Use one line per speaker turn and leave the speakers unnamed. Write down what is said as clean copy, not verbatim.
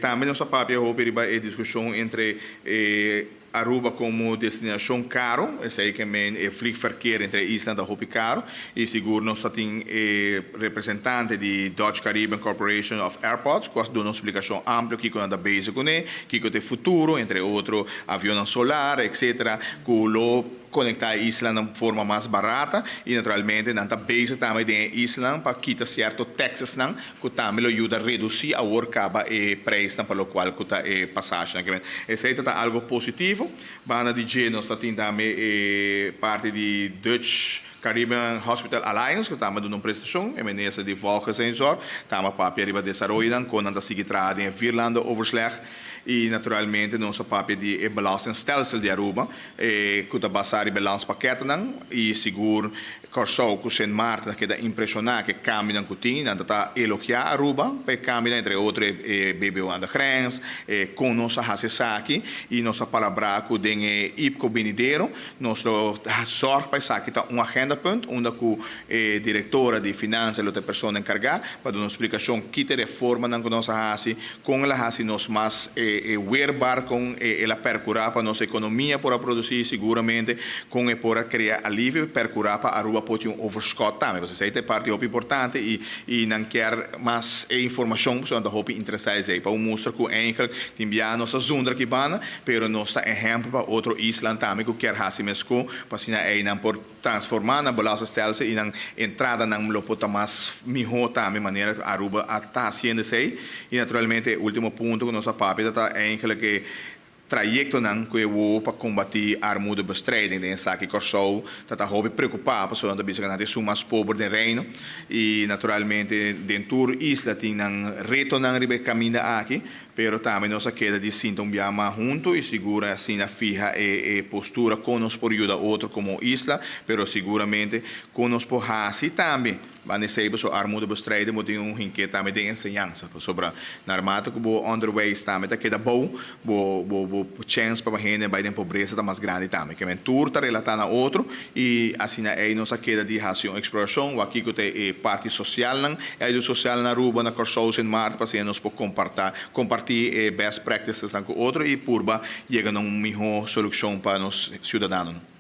Tambe nos a papia hopi riba e discusion entre Aruba como destinacion caro, esey ke men e vliegverkeer entre e isla ta hopi caro y sigur nos ta tin e representante di Dutch Caribbean Corporation of Airports cu a duna un splicacion amplio kico nan ta bezig cune, kico ta e futuro, entre otro avionnan solar etc. Cu lo conecta e isla na forma mas barata y naturalmente nan ta bezig tambe den e islanan pa kita cierto taxesnan cu tambe lo yuda reduci awor caba e prijsnan pa locual cu ta e pasajenan. Esey ta ta algo positivo. Banda di dje nos ta tin tambe e parti di Dutch Caribbean Hospital Alliance cu tambe a duna un presentacion. E minister di Volksgezondheidszorg tambe a papia riba desaroyonan con nan ta sigui traha den e vierlandenoverslag y naturalmente nos a papia di e belastingstelsel di Aruba cu ta basa riba e landspakketnan y sigur Kòrsou ku Sint Maarten a keda impreshoná ku e kambionan ku tin. Nan ta ta elogiá Aruba pa e kambionan, entre otro e BBO aan de grens, e kon nos a hasi esaki i nos a palabrá ku den e IPCO binidero nos lo sòrg pa esaki ta un agendapunt unda ku e direktora di finansia lo ta e persona enkargá pa duna un splikashon ki ta e reformanan ku nos a hasi, kon el a hasi nos mas weerbaar, kon el a perkurá pa nos ekonomia por a produsí i siguramente kon e por a krea alivio i perkurá pa Aruba por tin un overschot tambe. Pasobra esei ta e parti hopi importante i i nan kier mas e informashon pasobra nan ta hopi interesá esei. Pa un mustra ku eigenlijk tin bia nos ta zundra aki banda, pero nos ta ehèmpel pa otro islan tambe ku kier hasi meskó pa asina ei nan por transformá nan belastingstelsel i nan entradanan lo por ta mas mihó tambe manera Aruba a ta hasiendo esei. I naturalmente e último punto ku nos a papia ta ta eigenlijk e trayektonan ku e wowo pa kombatí armoedebestrijding. Den esaki Kòrsou ta ta hopi preokupá pasobra nan ta bisa ku nan ta esun mas pober den Reino i naturalmente den tur isla tin nan retonan riba e kaminda aki. Pero tambe nos a keda di sinta un bia mas hunto y sigur asina fiha e postura con nos por yuda otro como isla, pero siguramente con nos por haci tambe. Banda esey pasobra armoedebestrijding bo tin un hinke tambe den enseñansa, pasobra naarmate cu bo onderwijs tambe ta keda bou, bo bo bo chens pa hende bay den pobresa ta mas grandi tambe. Kimen tur ta relata na otro y asina ey nos a keda di haci un exploracion wak kico ta e parti socialnan, e ayuda social na Aruba, na Corsou, Sint Maarten pa asina nos por comparta comparti e best practicesnan cu otro y purba yega na un miho solucion pa nos ciudadanonan.